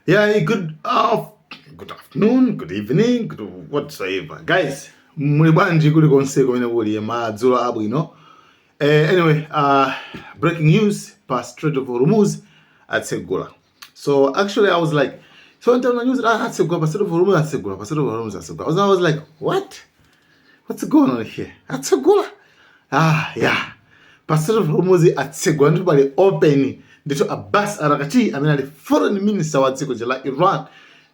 Yeah, good afternoon, good evening, good whatsoever. Guys, muli bwanji kulikonse kumene kuli madzulo abwino. Anyway, breaking news pa Strait of Hormuz atsegula. So actually I was like, so ntaona news, ah, atsegula pa Strait of Hormuz, atsegula pa Strait of Hormuz, atsegula. I was like, what? What's going on here? Atsegula. Ah, yeah. Pa Strait of Hormuz atsegula ndipo pali open. Ndithu Abbas Araghchi amene ali foreign minister wa dziko la Iran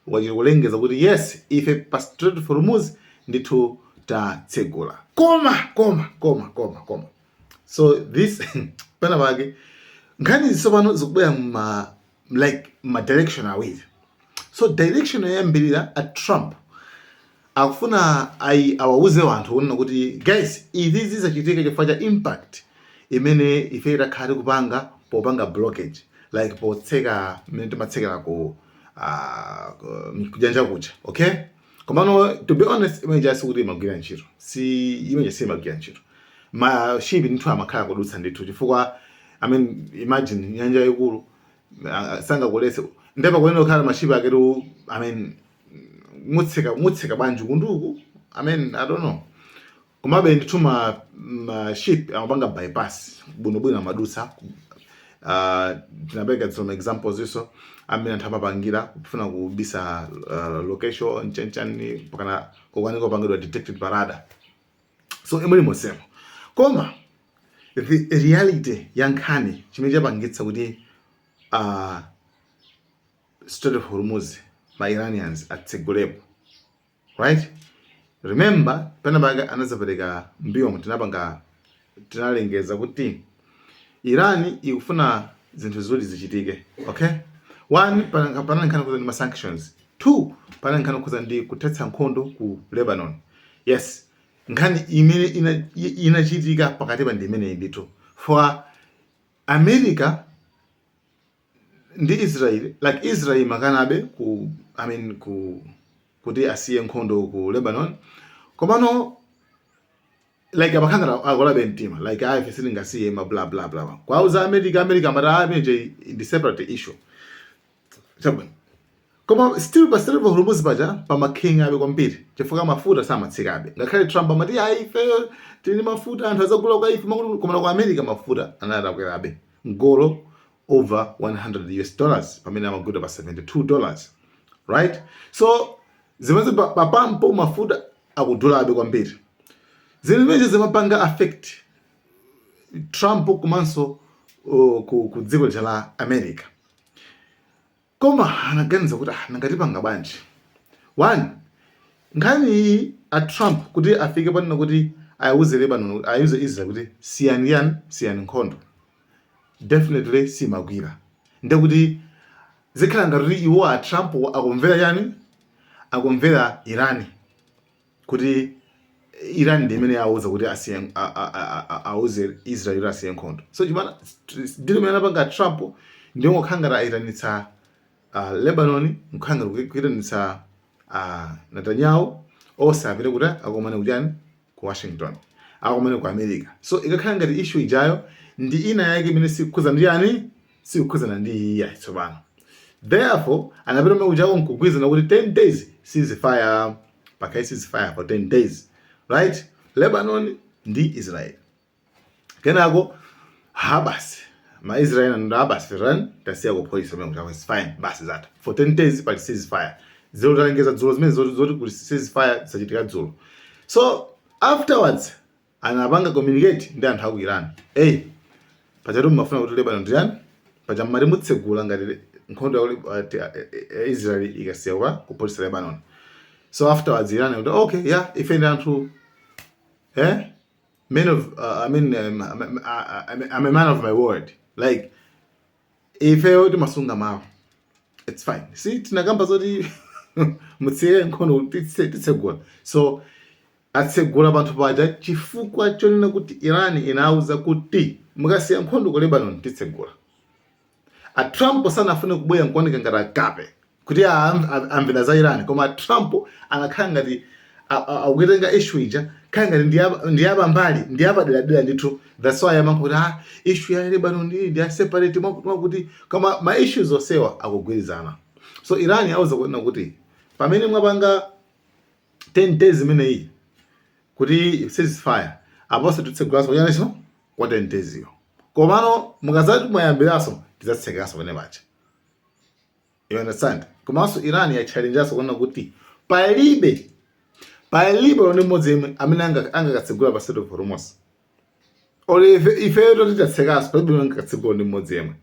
wachita kulengeza kuti yes, ife pa Strait of Hormuz ndithu tatsegula. Koma, koma, koma, koma, koma. So this pena pake nkhani tsopano zikubwera ma like ma direction awiri. So direction yoyambirira, a Trump akufuna ayi awauze anthu kunena kuti guys, izi zizachitika chifukwa cha impact imene ife takhala tikupanga popanga blockage, like potseka mmene timatsekera ku kunyanja kuja, okay? Komano to be honest, imene sikuti imagwira ntchito, si imene simagwira ntchito. Mashipi ndithu amakhala kudutsa ndithu chifukwa, I mean, imagine nyanja yayikulu, sangakuletse ndipo kuyenera kukhala mashipi aketu. I mean, mutseka mutseka bwanji kunduku? I mean, I don't know. Komabe ndithu ma ship amapanga bypass bwinobwino, amadutsa. Tinapereka some examples iso amene anthu amapangira kufuna kubisa location chanchani pakana kokwanika kupangidwa detected pa radar. So imwe mosemo. Koma the reality ya nkhani chimene chapangitsa kuti Strait of Hormuz ma Iranians atsegulepo, right? Remember, penapake anazapereka mbiyo, tinapanga tinalengeza kuti Iran ikufuna zinthu ziwiri zichitike, okay? One, panali nkhani khuza ndi ma sanctions. Two, panali nkhani khuza ndi kuthetsa nkhondo ku Lebanon. Yes, nkhani imene inachitika pakati pa ndi imeneyi ndithu for America ndi Israel. Like Israel makanabe ku, I mean, ku kuti asiye nkhondo ku Lebanon, komano like amakhala akolabe mtima, like ayi, ife sitingasiye, ma bla bla bla. Kwauza America, America amati amenje ndi separate issue. Chabwino, koma still pa Strait of Hormuz paja pamakhinga abe kwambiri chifukwa mafuta samatsikabe, ngakhale Trump amati ayi, ifeyo tili mafuta, anthu azagula kwa ife makuti. Koma ku America mafuta anatakwerabe mgolo over $100 US pamene amagula pa $72, right? So zimene papampo mafuta akudulabe kwambiri, zimene zimapanga affect Trump komanso ku dziko lija la America. Koma anaganiza kuti ah, nangatipanga bwanji? One, nkhani iyi a Trump kuti afike panena kuti ayuze Lebanon, ayuze Israel kuti siyani yani, siyani nkhondo, definitely simagwira. Ndekuti zikhala ngati kuti iwo a Trump akumvera yani, akumvera Iran, kuti Iran ndi imene yauza kuti asiye auze Israel kuti asiye nkhondo. So chimana ndilo imene anapanga Trump ndiyo ngokhala ngati ayitanitsa Lebanon, nkhala ngati kuyitanitsa Netanyahu, onse apite kuti akomane kuchani, ku Washington, akomane ku America. So ikakhala ngati issue ijayo ndi ina yake imene sikukhuza ndi yani, sikukhuzana ndi iye tsopano. Therefore anapita umene kuchako nkugwizana kuti 10 days ceasefire, pakhale ceasefire for 10 days, right? Lebanon ndi Israel. Kenako ha, basi, ma Israel ndo basi ran tasiya kupolisa umene kuchako, it's fine, basi zatha. For 10 days pali ceasefire. Dzulo talengeza dzulo zimene zoti kuti ceasefire zachitika dzulo. So afterwards anapanga communicate ndi anthu aku Iran: "Hey, pachatu mmafuna kuti Lebanon ndiyani, paja mmati mutsegula ngati nkhondo ya Israel ikasiya kwa kupolisa Lebanon." So afterwards Iran kuti okay, yeah, ife ndi anthu men of I mean, I'm a man of my word, like ifeyo timasunga mawu, it's fine. See, tinakamba zoti mutsiye nkhondo, titsegula. So atsegula panthu paja chifukwa chonena kuti Iran inauza kuti mukasiya nkhondo ku Lebanon titsegula. A Trump sanafune kubwera nkuoneka ngati agape kuti amvera za Iran, koma Trump anakhala ngati akuitenga issue ija khala ngati ndiyapambali, ndiyapaderadera ndithu. That's why amankha kuti ah, issue ya Lebanon ndi ya separate mwakuti, koma ma issues onsewa akugwirizana. So Iran yauza kunena kuti pamene mwapanga 10 days imeneyi kuti ceasefire, aponso titsegulanso kuchaniso kwa 10 days iyo, komano mukazati mwayambiranso tidzatsekanso pamene paja, you understand? Komanso Iran yachallenjanso kunena kuti palibe ndi mmodzi yemwe amene angakatsegula pa Strait of Hormuz. Olo ifeyo toti tatsekaso, palibe angakatsegula ndi mmodzi yemwe.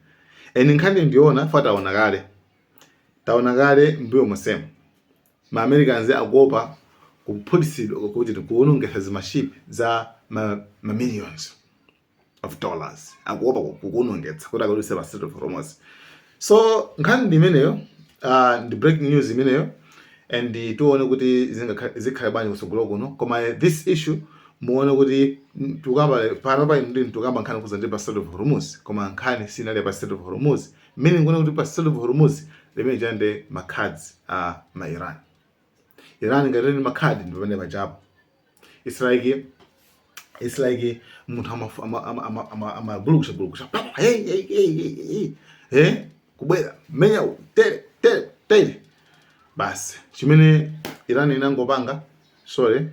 And nkhani ndiona fa taona kale mbuyo mosemo ma Americans akuopa kuphulitsidwa, kuti kuwonongesa zima ship za ma millions of dollars, akuopa kukuwonongetsa kuti akadutse pa Strait of Hormuz. So nkhani ndi imeneyo, ndi breaking news imeneyo, and tione kuti zikhale bwanji kutsogolo kuno. Koma this issue, muone kuti tukamba pano pa ndi tukamba nkhani kuza ndi pa Strait of Hormuz, koma nkhani sinali pa Strait of Hormuz, meaning kuona kuti pa Strait of Hormuz limene chande ma cards a ma Iran. Iran ngati ndi ma card ndi pamene pachapo. It's like munthu amagulukusha gulukusha papa, hey, hey, hey, hey, hey, hey, kubwera menya tere tere tere basi. Chimene Iran inangopanga, sorry,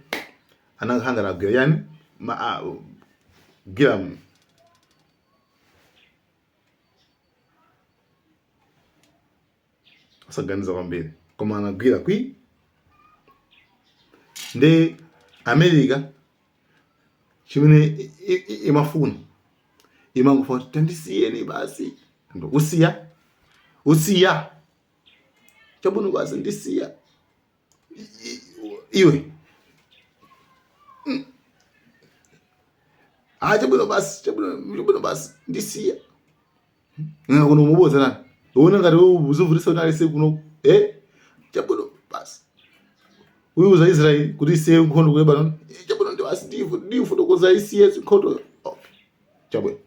anakhanga agwira yani ma gwira asaganiza kwambiri, koma anagwira kwi ndi America. Chimene imafuna, imangofuna kuti tandisiyeni basi. Ndo usiya, usiya chabwino basi, ndisiya iwe. Ah, chabwino basi, chabwino, chabwino basi, ndisiya. Nga kuno muboza nani uone ngati uzivutisa kuti alese kuno, eh, chabwino basi. Uyuza Israel kuti isiye nkhondo ku Lebanon. Eh, chabwino, ndi basi, ndifotokoza isiye nkhondo. Okay, chabwino,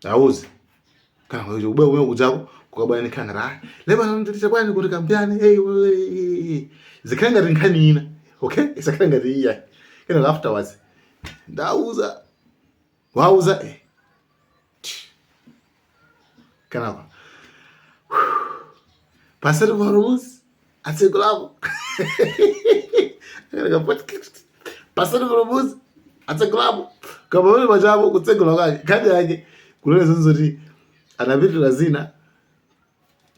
auze kana kubwera kumene kudzako kukabwera ni khanga ah Lebanon nditi bwani kuti kambiyani, hey, hey, zikhale ngati nkhani ina, okay, isakhale ngati iya. Kenaka afterwards ndauza, wauza, eh, kenako pa Strait of Hormuz atsegulapo, pa Strait of Hormuz atsegulapo. Koma pamene pachapo kutsegula kwake, nkhani yake kunena zoti anapitira zina,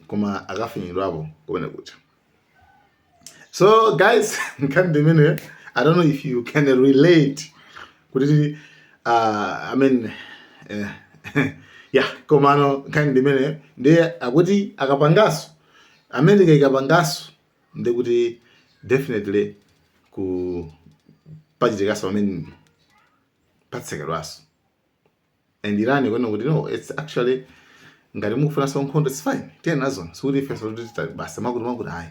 koma akafinyidwapo kumene kucha. So guys, nkhani ndi imeneyo. I don't know if you can relate kuti I mean, yeah, komano nkhani ndi imeneyo. Ndiye akuti akapangaso, America ikapangaso, ndikuti definitely ku pachitikaso pamene patsekedwaso. And Iran ikuona kuti no, it's actually ngati mukufunanso nkhondo, it's fine, tiye nazo, sikuti ifenso kuti basi makuti makuti ayi.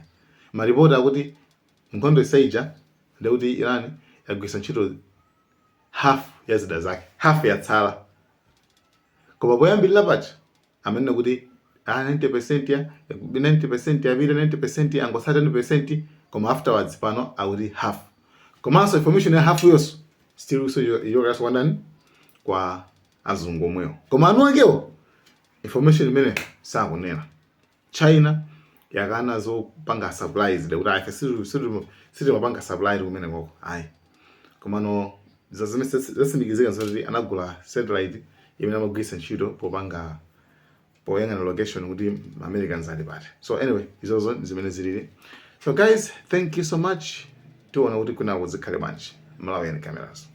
Maripoti akuti nkhondo isaija, ndikuti Iran yagwiritsa ntchito half ya zida zake, half yatsala. Koma poyambirira paja amanena kuti ah, 90% ya 90% yapita, 90% angosata 10%, koma afterwards pano akuti half. Komanso information ya half yonso still so iyokaso kwa ndani? Kwa azungu omwewo, koma anu akewo information imene sakunena. China yakana zopanga supplies, kuti ife sitimapanga supply kumene koko ayi. Komano zimene zatsimikizika zoti anagula satellite imene amagwiritsa ntchito popanga, poyang'ana location kuti Americans ali pati. So anyway, izozo zimene zilili. So guys, thank you so much. Tiona kuti kwinako zikhale bwanji. Malawi and Cameras.